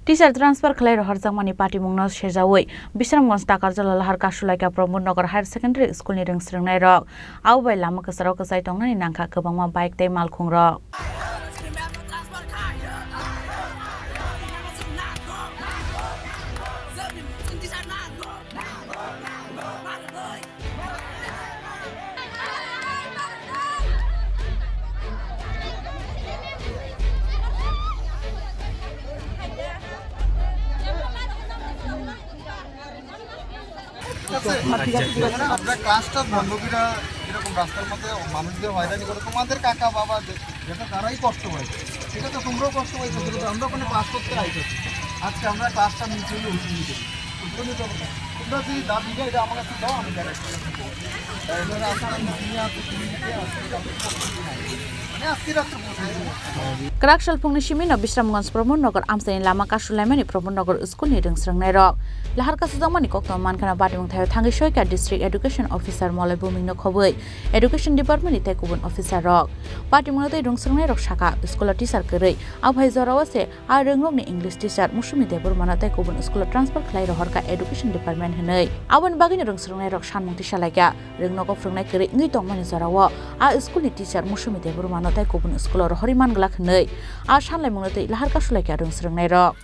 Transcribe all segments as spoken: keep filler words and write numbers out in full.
Teacher transfer khlai rohorjakmani patimungno sejaui Bisramganj Takarjala Lahar Kasulaika Pramod Nagar Higher Secondary School ni rwngsrwngnairok. Abo bai lama kwcharo kwchai tongnani nangkha kwbangma bike tei malkhungrok. ঠিক আছে? মানে আমরা ক্লাসটা বন্ধ করে এরকম রাস্তার মধ্যে মানুষদের হয়রানি করে, তোমাদের কাকা বাবা যে-, যেটা তারাই কষ্ট পায়, ঠিক আছে? তোমরাও কষ্ট পাইছো, কিন্তু আমরা ওখানে ক্লাস করতে আইছো। আজকে আমরা ক্লাসটা মিছিল উঠিয়ে দিই। তোমরা যদি দাবি দেয়, এটা আমার কাছে দাও, আমি direct করবো। তাই জন্য আপনারা নিয়ে আসো, তুমি নিয়ে আসো, মানে আজকে রাত্রে পৌঁছে যাবো। Kwrak salphungni simino Bisramganj Pramod Nagar amchaini lama kasulaimani Pramod Nagar school ni rwngsrwngnairok. Lahar kasujakmani koktwma mankheno patimung thaio thangwi soika District Education Officer Molai Bumingno khobwi Education Department ni tei kubun officer rok. Patimungno tei rwngsrwngnairok sakha, school o teacher kwrwi, abo hai jorao se a rwngrokni English teacher Musumi Debbarmano tei kubun school o transfer khlai rohorkha Education Department hwnwi. Aboni bagwino rwngsrwngnairok sanmung tisalaikha, rwngnogo phwrwngnai kwrwi wngwi tongmani jorao a school ni teacher Musumi Debbarmano tei kubun school o rohorwi manglak hwnwi a sanlaimungno tei lahar kasulaikha rwngsrwngnairok.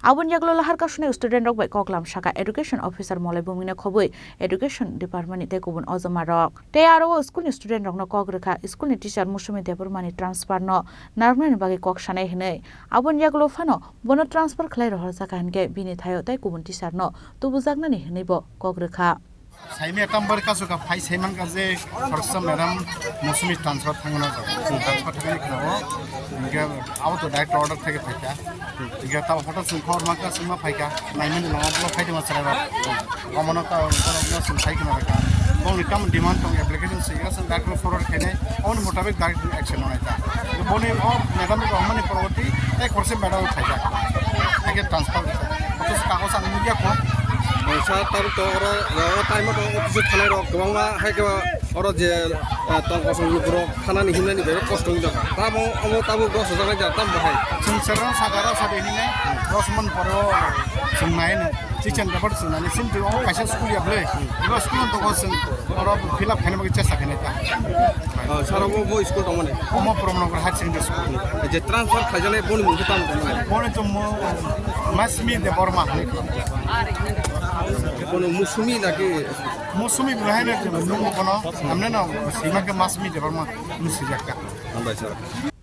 Aboni yagulo lahar kasunai student rok bai koklam saka education officer Molai Bumingno khobwi education department ni tei kubun ojoma rok. Tei aro o school ni student rokno kok rwkha, school ni teacher Musumi Debbarmani transfer no narwknani bagwi kok sanai hwnwi. Aboni yagulo phano bono transfer khlai rohorjakha hinkhe bini thaio tei kubun teacher no tubujaknani hwnwi bo kok rwkha. Saimya tambar kasu ka phai saiman ka je khoroksa madam Musumi transfer thangna ka. Transfer thangni khna o. Hinkhe abo to direct order theke phaikha. Hinkhe tabo photo sung khor ma ka sung ma phaikha. Naimani lama block phaidi ma chwrai rok. Omono ka borok no sung sai khna ka. Bongni tam demand tong application sui ka sung direct forward khainai. Oboni mutabik direct action nai ta. Boni o madam rok hamani poroboti tei khoroksa madam phaikha. Haikhe transfer. Office kagoj ang nukya kho. Sir, tabuk to oro, oro time o to office o thanai rok kwbangma, hai khe oro je, eh, tong kosong lukurok thanani himnani belai kosto wngwi tongkha. Tamo omo tabuk dos hajar nai jara tamo bahai. Chwng serang sakara sabi hinwi dos man pore o chwng nai no. Teacher dapat chwng nani sim tu o kaisa school ya ble. Iba school to ko chwng oro fill up khaina bagwi chesta khainai ta. Oh, sir, omo bo school tongmani? Omo Pramod Nagar Higher Secondary School. Je transfer khaijaknai boni mung khe tamo tongmani? Boni to mo Masmi Debbarma hinwi. Bono Musumi naki? Musumi bo hai na nungo bono. Amne no sima khe Masmi Debbarma hinwi swijak kha. Hambai sir.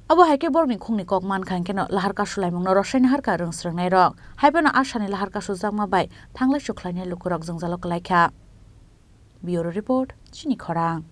Abo hai khe borokni khungni kok mankha hinkhe no lahar kasulaimungno rwsai naharkha rwngsrwngnairok. Haiphano asani lahar kasujakma bai thanglai chukhlainai lukurok jwngjalo kwlaikha. Bureau Report, Chini Khorang.